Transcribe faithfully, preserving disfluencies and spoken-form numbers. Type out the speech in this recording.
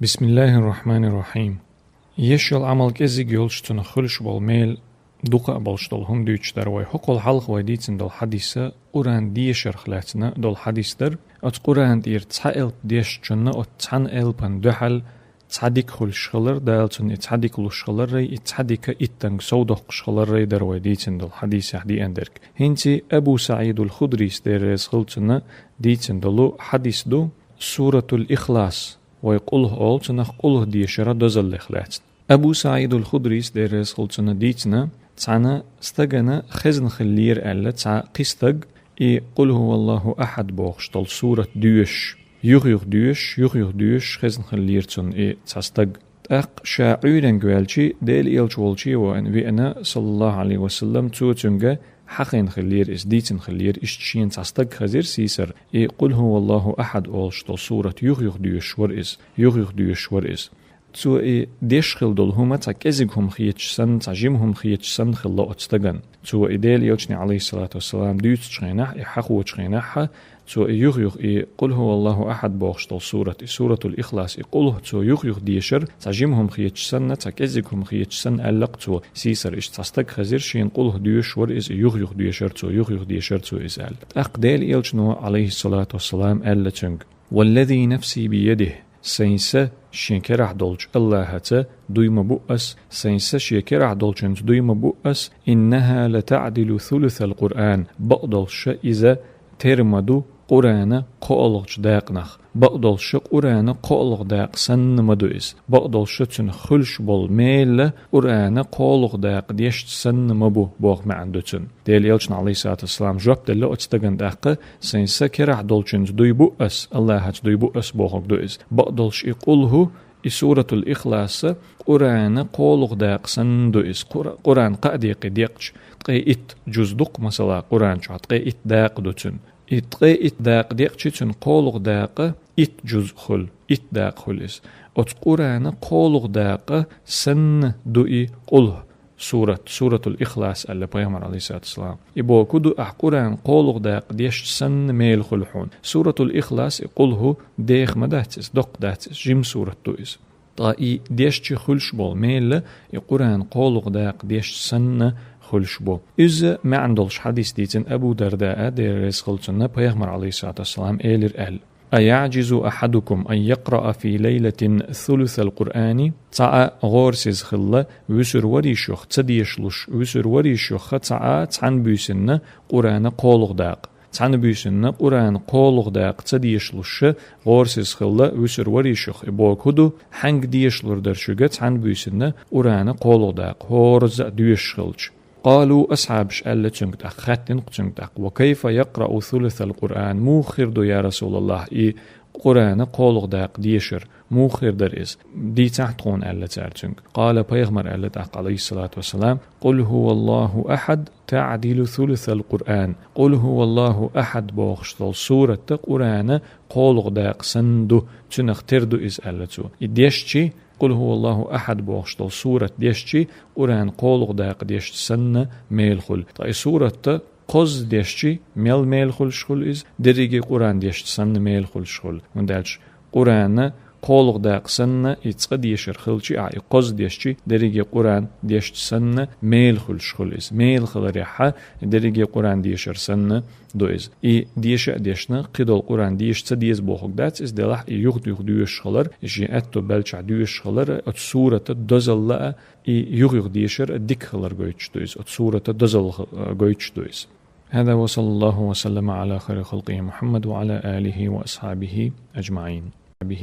بسم الله الرحمن الرحيم. Еш йола Ӏамал кӀезиг йолуш, цунах хуьлуш болу мел дукха а болуш долу хӀума дуьйцуш дара вай. ХӀокхул хьалха вай дийцина долу хьадис Къуръан дешарх лаьцна долу хьадис дара. Оцу Къуръан тӀера цхьа элп дешчунна оцу цхьана элпана дуьхьал цхьа дика хуьлуш хилар, Дала цунна и цхьа дика луш хилар, и цхьа дика иттанга сов доккхуш хилар дара вай дийцина долу хьадисехь деана дерг. ХӀинца Абу СаӀид аль-Худрис, Дела реза хуьлда цунна, дийцина долу хьадис ду, Суратуль-Ихлас, вай къулхӀ олу цунах, къулхӀ дешара дозаллех лаьцна. Абу СаӀид аль-Худрис, Дела реза хуьлда цунна, дийцина, цхьана стагана хезна хиллера аьлла цхьа кхин стаг, и «Къул хӀуваллахӀу ахьад» бохуш долу сурат доьшуш, юх-юх доьшуш, юх-юх доьшуш хезна хиллера цунна и цхьа стаг. ТӀаккха ша Ӏуьйренга ваьлча, Делан элча волчу веана, веана, саллаллахӀу Ӏалайхи ва саллам, цо цуьнга хьахийна хиллера иза, дийцина хиллера, иштта шена цхьа стаг хезира сийсара, и «Къул хӀуваллахӀу ахьад» олуш долу сурат юх-юх доьшуш вара иза, юх-юх доьшуш вара иза. Цо и деш хилла долу хӀума цхьа кӀезиг хӀума хеташ санна, цхьа жима хӀума хеташ санна хилла оцу стагана. Цо и Делан элчане, Ӏалайхиссалату вассалам, дуьйцучу хенахь, и хьахочу хенахь, цо и юх-юх, и «Къул хӀуваллахӀу ахьад» бохуш долу сурат, и Суратуль-Ихлас, и къулхӀ цо юх-юх дешар, цхьа жима хӀума хеташ санна, цхьа кӀезиг хӀума хеташ санна, аьлла-кх цо, сийсара иштта цхьа стаг хезира, шена къулхӀ доьшуш вара иза, и юх-юх дешар цо, юх-юх дешар цо иза аьлла. ТӀаккха Делан элчано, Ӏалайхиссалату вассалам, аьлла цуьнга: «Валлази нафси биядихӀ», сайн са шен керахь долчу АллахӀаца дуй ма бу ас, сайн са шен керахь долчуьнца дуй ма бу ас, «иннахӀа латаӀдилу сулусал Къуръан», бакъдолуш иза тера ма ду Къуръана кхоалгӀачу дакъанах, бакъдолуш Къуръана кхоалгӀа дакъа санна ма ду иза, бакъдолуш цуьнан хуьлуш болу мел Къуръана кхоалгӀа дакъа дешча санна ма бу, боху маьӀна ду цуьнан. Делан элчано, Ӏалайхиссалату вассалам, жоп делла оцу стагана тӀаккха: «Сайн са керахь долчуьнца дуй бу ас, АллахӀаца дуй бу ас», бохург ду иза. Бакъдолуш и къулхӀу, и Суратуль-Ихлас Къуръана кхоалгӀа дакъа санна ду иза. Къур-, Къуръан кхаа декъе декъча, ткъе итт жуз ду-кх, масала, Къуръан чохь ткъе итт дакъа ду цуьнан. И ткъе итт дакъа декъча, цуьнан кхоалгӀа дакъа итт жуз хуьлу, итт дакъа хуьлу иза. Оцу Къуръана кхоалгӀа дакъа санна ду и къулхӀ. Сурат, Суратуль-Ихлас аьлла пайхамар, Ӏалайхиссалату вассалам. И бохург ду, ахь Къуръан кхоалгӀа дакъа дешча санна мел хуьлу хьуна. Суратуль-Ихлас, и къулхӀу, деха ма дац иза, доккха дац иза, жима сурат ду иза. Ткъа и дешча хуьлуш болу мел и Къуръан кхоалгӀа дакъа дешча санна хуьлуш бу. Иза маьӀна долуш хьадис дийцина Абу Дарда а, Дела реза хуьлда цунна, пайхамар, Ӏалайхиссалату вассалам, элира аьлла: «أيعجز أحدكم أن يقرأ في ليلة ثلث القرآن؟» Цхьа а гӀорасиза хилла, вуьсур варий шух ца дешалуш, вуьсур варий шух цхьа а цхьана буьйсанна Къуръана кхоалгӀа дакъа. Цхьана буьйсанна Къуръана кхоалгӀа дакъа ца дешалуш гӀорасиза хилла, вуьсур варий шух, и бохург ду, хьаьнга дешалур дара шуьга цхьана буьйсанна Къуръана кхоалгӀа дакъа, хӀоразза а доьшуш хилча. Къалу, асхьабаш аьлла цуьнга тӀаккха, хаьттина-кх цуьнга тӀаккха: «Ва кайфа якърау сулусал Къуръан?» Муха хир ду, я РасулаллахӀ, и Къуръана кхоалгӀа дакъа дешар? Муха хир дара иза? Дийцахьа тхуна, аьлла цара цуьнга. Къала, пайхамар аьлла тӀаккха, Ӏалайхиссалату вассалам: «Къул хӀуваллахӀу ахьад таӀдилу сулусал Къуръан». «Къул хӀуваллахӀу ахьад» бохуш долу сурат Къуръана кхоалгӀа дакъа санна ду, цуьнах тера ду иза, аьлла цо. И дешча, «Къул хӀуваллахӀу ахьад» бохуш долу сурат дешча, Къуръан кхоалгӀа дакъа дешча санна мел хуьлу. Ткъа и сурат кхозза дешча, мел мел хуьлуш хуьлу иза, дерриге Къуръан дешча санна мел хуьлуш хуьлу. ХӀунда аьлча Къуръана кхоалгӀа дакъа санна и цкъа дешар хилча а, и кхозза дешча, дерриге Къуръан дешча санна мел хуьлуш хуьлу иза. Мел хиларехь, дерриге Къуръан дешар санна ду иза. И деша а дешна, кхидолу Къуръан деша ца деза бохург дац иза, делахь и юха-юха доьшуш хилар, и шен аьтто баьлчахь доьшуш хилар, оцу сурата дозалла а, и юха-юха дешар а дика хилар гойтуш ду иза, оцу сурата дозалла х-, гойтуш ду иза. هذا وصلى الله وسلم على خير خلقه محمد وعلى آله وأصحابه أجمعين.